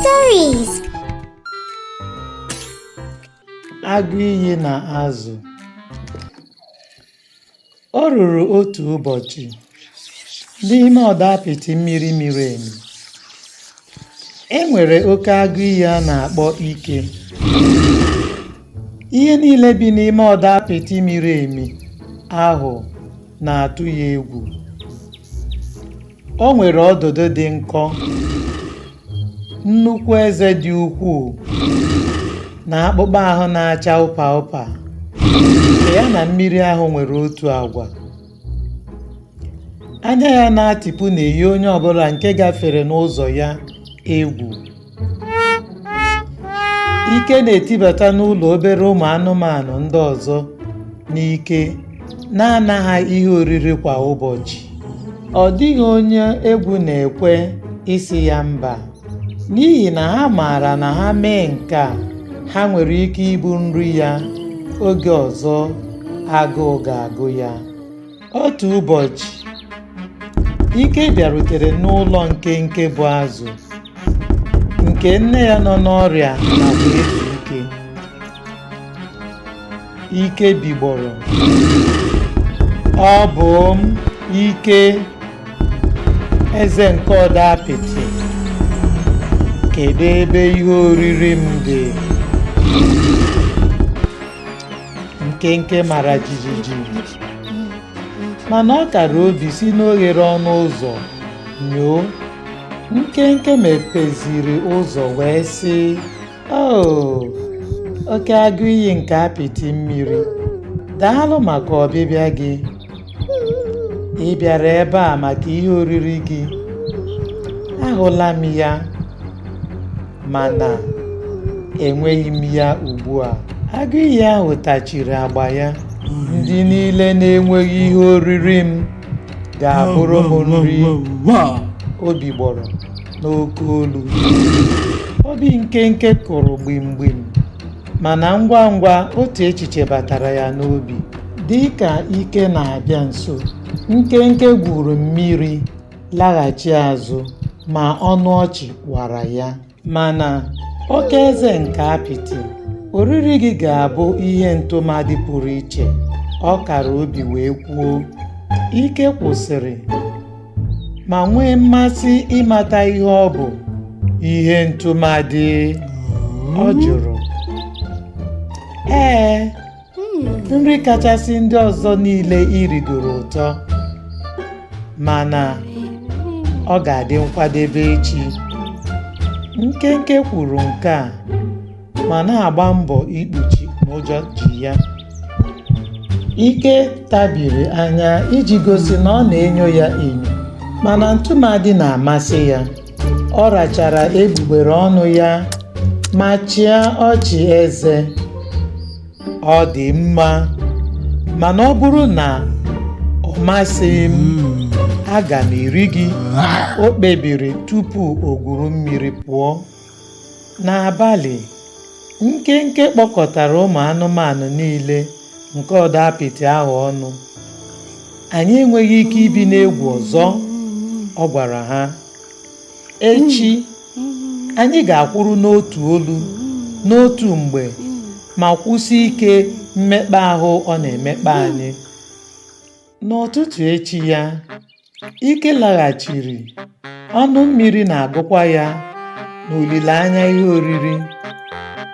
Stories. Agụ iyi na azụ. O ruru otu ụbọchị, n'ime ọdọ apịtị mmiri miri emi, e nwere oke agụ iyi a na-akpọ Ike. Ihe niile bi n'ime ọdọ apịtị miri emi ahụ na-atụ ya egwu. O nwere ọdụdụ dị nkọ, nnukwu eze dị ukwuu, na akpụkpọ ahụ na-acha ụpa ụpa nke ya na mmiri ahụ nwere otu agwa. Anya ya na-atịpụ na-eyi onye ọbụla nke gafere n'ụzọ ya egwu. Ike na-etibata n'ụlọ obere ụmụ anụmanụ ndị ọzọ n'ike na-ana ha ihe oriri kwa ụbọchị. Ọ dịghị onye egwu na-ekwe ịsị ya mba, n'ihi na ha maara na ha mee nke a, ha nwere ike ịbụ nri ya oge ọzọ agụụ ga-agụ ya. Otu ụbọchị, Ike bịarutere n'ụlọ Nkenke bụ azụ, nke nne ya nọ n'ọrịa nakwa ezu ike. Ike bigbọrọ. Ọ bụ m, Ike, eze nke ọdọ apịtị. Kedu ebe ihe oriri m dị? Nkenke mara jijiji, mana ọ kara obi si n'oghere ọnụ ụzọ nyoo. Nkenke mepeziri ụzọ wee sị, "Oo, oke agụ iyi nke apịtị mmiri, daalụ maka ọbịbịa gị. Ị bịara ebe a maka ihe oriri gị. Ahụla m ya, mana enweghị m ya ugbu a." Agụ iyi ahụ tachiri agba ya. Ndị niile na-enweghị ihe oriri m ga-abụrụ m nri, o bigbọrọ n'oke olu. Obi Nkenke kụrụ gbim gbim, mana ngwa ngwa otu echiche batara ya n'obi. Dị ka Ike na-abịa nso, Nkenke gwuru mmiri laghachi azụ ma ọnụ ọchị wara ya. Mana, oke eze nke apịtị, oriri gị ga-abụ ihe ntụmadị pụrụ iche, ọ kara obi wee kwuo. Ike kwụsịrị ma nwee mmasị ịmata ihe ọ bụ. Ihe ntụmadị? Ọ jụrụ. Ee, nri kachasị ndị ọzọ niile i rigoro ụtọ, mana ọ ga-adị nkwadebe echi. Nkenke kwuru nke a ma na-agba mbọ ikpuchi na ụjọ ji ya. Ike tabiri anya iji gosi na ọ na-enyo ya enyo, mana ntụmadị na-amasị ya. Ọ rachara egbugbere ọnụ ya ma chịa ọchị eze. Ọ dị mma, mana ọ bụrụ na ọ masịghị m, aga m eri gị, o kpebiri tupu o gwuru mmiri pụọ. N'abalị, Nkenke kpọkọtara ụmụ anụmanụ niile nke ọdọ apịtị ahụ ọnụ. Anyị enweghị ike ibi n'egwu ọzọ, ọ gwara ha. Echi, anyị ga-akwụrụ n'otu olu n'otu mgbe ma kwụsị ike mmekpa ahụ ọ na-emekpa anyị. N'ụtụtụ echi ya, Ike laghachiri, ọnụ mmiri na-agụkwa ya n'olileanya ihe oriri.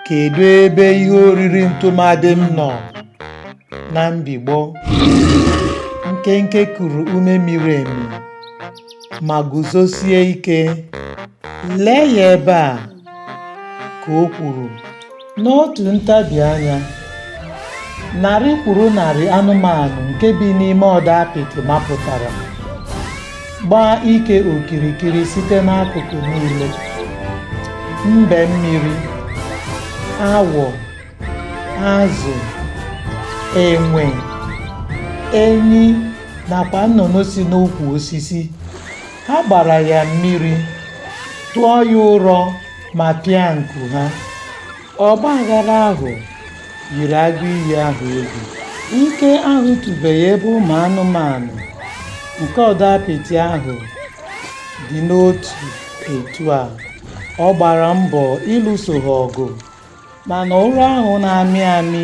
Kedu ebe ihe oriri ntụmadị m nọ? Na mbigbọ, Nkenke kuru ume miri emi ma guzosie ike. Lee ya ebe a, ka o kwuru. N'otu ntabi anya, narị kwuru narị anụmanụ nke bi n'ime ọdọ apịtị mapụtara, gbaa Ike okirikiri site n'akụkụ niile. Mbe mmiri, awọ, azụ, enwe, enyi nakwa nnụnụ si n'ukwu osisi. Ha gbara ya mmiri, tụọ ya ụrọ ma pịa nku ha. Ọgba aghara ahụ yiri agụ iyi ahụ egwu. Ike ahụtụbeghị ebe ụmụ anụmanụ nke ọdọ apịtị ahụ dị n'otu etu a. Ọ gbara mbọ ịlụso ha ọgụ mana ụrọ ahụ na-amị amị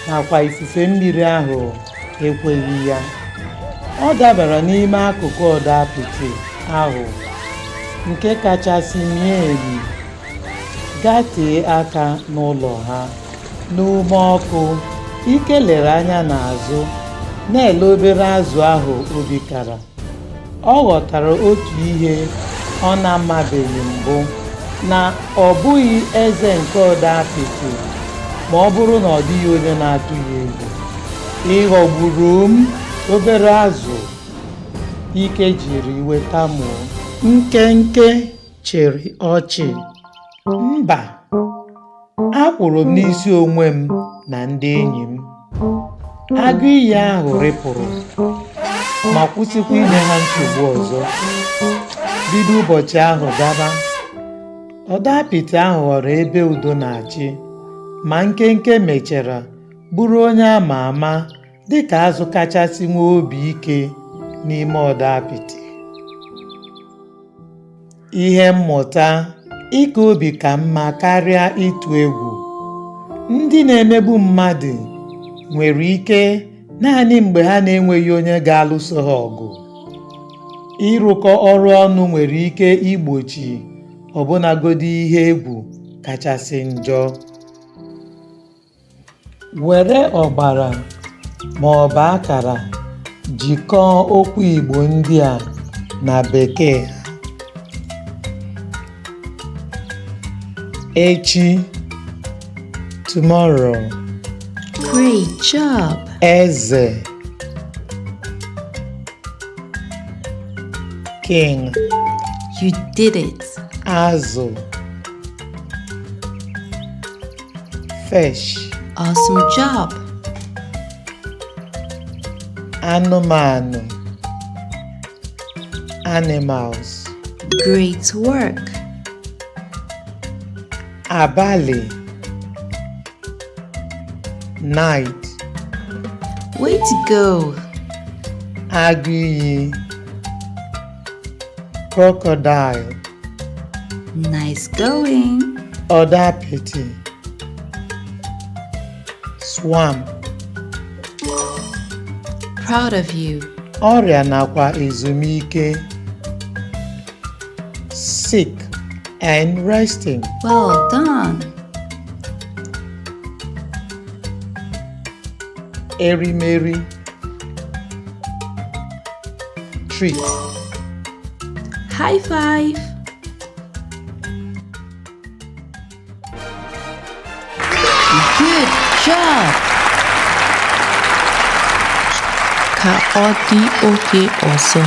nakwa ifufe mmiri ahụ ekweghị ya. Ọ dabara n'ime akụkụ ọdọ apịtị ahụ nke kachasị mie emi, gatee aka n'ụlọ ha. N'ume ọkụ, Ike lere anya n'azụ na-ele obere azụ ahụ obi kara. Ọ ghọtara otu ihe ọ na-amabeghị mbụ, na ọ bụghị eze nke ọdọ apịtị ma ọ bụrụ na ọ dịghị onye na-atụ ya egwu. Ị ghọgburu m, obere azụ, Ike jiri iwe tamuo. Nkenke chịrị ọchị. Mba, akwụrụ m n'isi onwe m na ndị enyi m. Agụ iyi ahụ rịpụrụ ma kwụsịkwa inye ha nsogbu ọzọ. Bido ụbọchị ahụ gaba, ọdọ apịtị ahụ ghọrọ ebe udo na-achị, ma Nkenke mechara bụrụ onye a ma ama dị ka azụ kachasị nwee obi ike n'ime ọdọ apịtị. Ihe mmụta: ịka obi ka mma karịa ịtụ egwu. Ndị na-emegbu mmadụ nwere ike naanị mgbe ha na-enweghị onye ga-alụso ha ọgụ. Ịrụkọ ọrụ ọnụ nwere ike igbochi ọbụnagodi ihe egwu kachasị njọ. Were ọgbara ma ọ bụ akara jikọọ okwu Igbo ndị a na Bekee ha. Echi, tomorrow. Great job! Eze, king. You did it! Azụ, fish. Awesome job! Anụmanụ, animals. Great work! Abalị, night. Way to go! Agụ iyi, crocodile. Nice going! Ọdọ apịtị, swamp. Proud of you! Ọrịa nakwa ezumike, sick and resting. Well done! Erimeri, treat. High five! Good job! Ka ọ dị oge ọzọ.